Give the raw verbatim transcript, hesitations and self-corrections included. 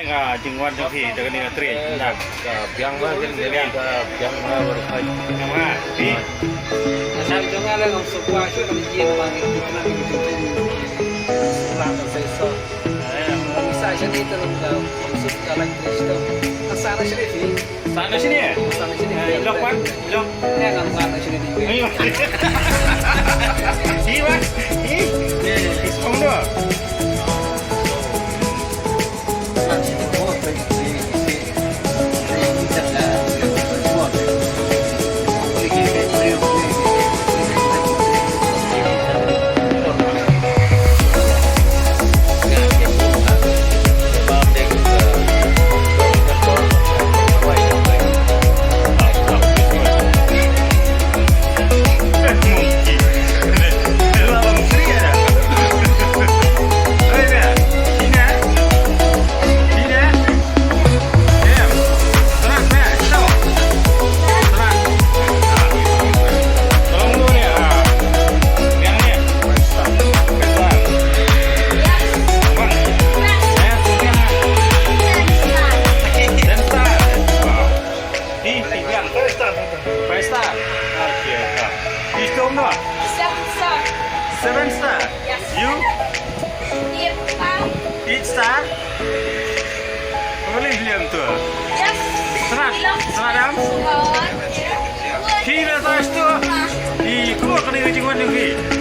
Nga jingwan jong phi da kane ka trei. Nga biang ma jingwan, nga biang ma baroh. Nga ma phi. Asal jong nga la ngam suk ba shu ka jingwan ba ngi kena ngi jingwan. Sura ka sai so. Ngam sa shane te ngam da ngam suk ka lang trei sto. Asa na shane phi. Sa na shane? Sa na shane. Eh, lok wan? Lok. Eh, ngam sa na shane di. Ayo. Hi wan? Hi? Eh, hi song do. Five star. Okay, okay. Ish, tom no? Seven star. Seven star? Yes. You? Eight star. Eight star? Boleh beli tu? Yes. Serat? Serat dam? Serat. Ki na tas tu? Di ku akan iri jingwan jingki.